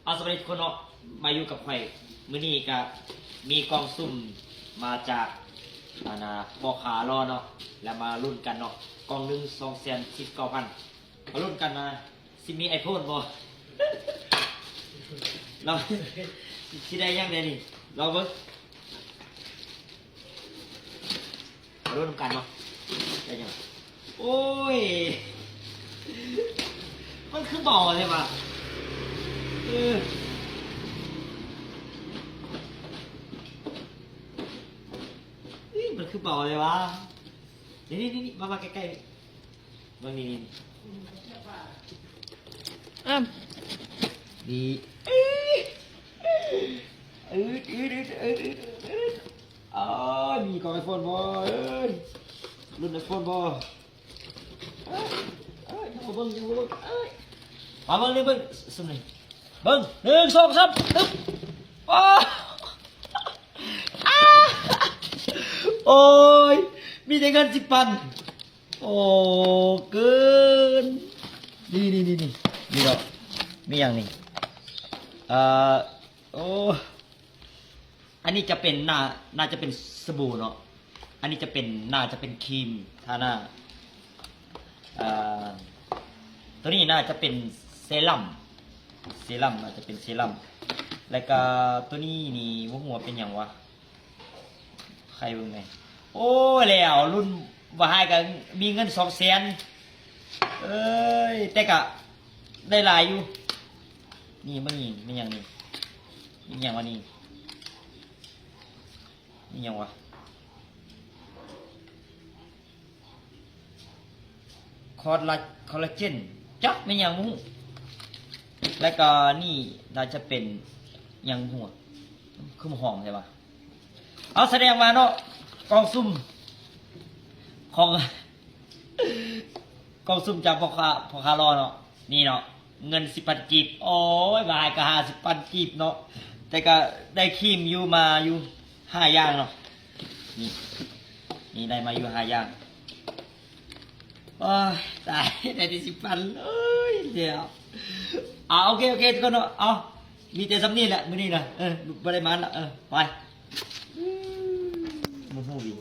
ເອົາ ສະບາຍດີທຸກຄົນເນາະ ມາຢູ່ກັບຂ້ອຍ ມື້ນີ້ກະມີກ່ອງສຸ່ມມາຈາກ ອັນນ່າ ພໍ່ຄ້າຫຼໍ່ເນາະ ແລ້ວມາລຸ້ນກັນເນາະ ກ່ອງໜຶ່ງ ສອງແສນສີ່ສິບເກົ້າພັນ ມາລຸ້ນກັນວ່າຊິມີໄອໂຟນບໍ່ ລອງ ຊິໄດ້ຫຍັງແດ່ນີ້ ລອງເບິ່ງ. ມາລຸ້ນນຳກັນເນາະ ໄດ້ຫຍັງ ໂອ້ຍ ມັນຄືເບົາແທ້ຫວາ ເອີ ເອີຍ ມັນຄືເບົາແທ້ຫວາ ນີ້ໆໆ ມາ ມາໃກ້ໆ ເບິ່ງນີ້ໆ ອ້ຳ ນີ້ ອືດໆໆໆ ອ້າຍ ມີກ່ອງໄອໂຟນບໍ່ເອີຍ ລຸ້ນໄອໂຟນບໍ່ເອີຍ ເອີຍ ເອີຍ ມາເບິ່ງ ມາເບິ່ງ ເອີຍ ມາເບິ່ງນີ້ ເບິ່ງ ເບິ່ງ ໜຶ່ງ ສອງ ສາມ ຕຶບ ໂອ້ ໂອ້ຍ ມີແຕ່ເງິນສິບພັນ ໂອ້ ເກີນ ນີ້ໆໆໆ ນີ້ເນາະ ມີຫຍັງນີ້ ເອີ ໂອ້ ອັນນີ້ຈະເປັນ ໜ້າ ໜ້າຈະເປັນສະບູເນາະ ອັນນີ້ຈະເປັນ ໜ້າຈະເປັນຄຣີມທາໜ້າ ເອີ ໂຕນີ້ໜ້າຈະເປັນເຊຣັ້ມ ເຊຣັ້ມ ໜ້າຈະເປັນເຊຣັ້ມ ແລ້ວກະໂຕນີ້ນີ້ບໍ່ຮູ້ວ່າເປັນຫຍັງຫວາ. ໃຄເບິ່ງແດ່ ໂອ້ຍ ແລ້ວລຸ້ນບໍ່ຫາຍກະມີເງິນສອງແສນ ເອີຍ ແຕ່ກະໄດ້ຫຼາຍຢູ່ ນີ້ມັນນີ້ ແມ່ນຫຍັງນີ້ ອີຫຍັງວະນີ້ ອີຫຍັງວະ ຄອລລາ ຄອລລາເຈນ ຈັກແມ່ນຫຍັງບໍ່ຮູ້ ແລ້ວກະນີ້ໜ້າຈະເປັນຫຍັງບໍ່ຮູ້ ຄືມາຫອມແທ້ຫວາ ເອົາ ສະແດງວ່າເນາະ ກ່ອງສຸ່ມຂອງ ກ່ອງສຸ່ມຈາກພໍ່ຄ້າ ພໍ່ຄ້າຫຼໍ່ເນາະ ນີ້ເນາະ ເງິນສິບພັນກີບ ໂອ້ຍ ວ່າໃຫ້ກະຫ້າສິບພັນກີບເນາະ ແຕ່ກະໄດ້ຄຣີມຢູ່ ມາຢູ່ຫ້າຢ່າງເນາະ ນີ້ ນີ້ໄດ້ມາຢູ່ຫ້າຢ່າງ ໂອ້ຍ ຕາຍ ໄດ້ແຕ່ສິບພັນ ເອີຍ ດຽວ ອ່າ ໂອເຄ ໂອເຄ ທຸກຄົນເນາະ ເອົາ ມີແຕ່ສ່ຳນີ້ແຫຼະ ມື້ນີ້ນະ ເອີ ບໍ່ໄດ້ມານະ ເອີ ໄປ ບໍ່ຮູ້ອີກ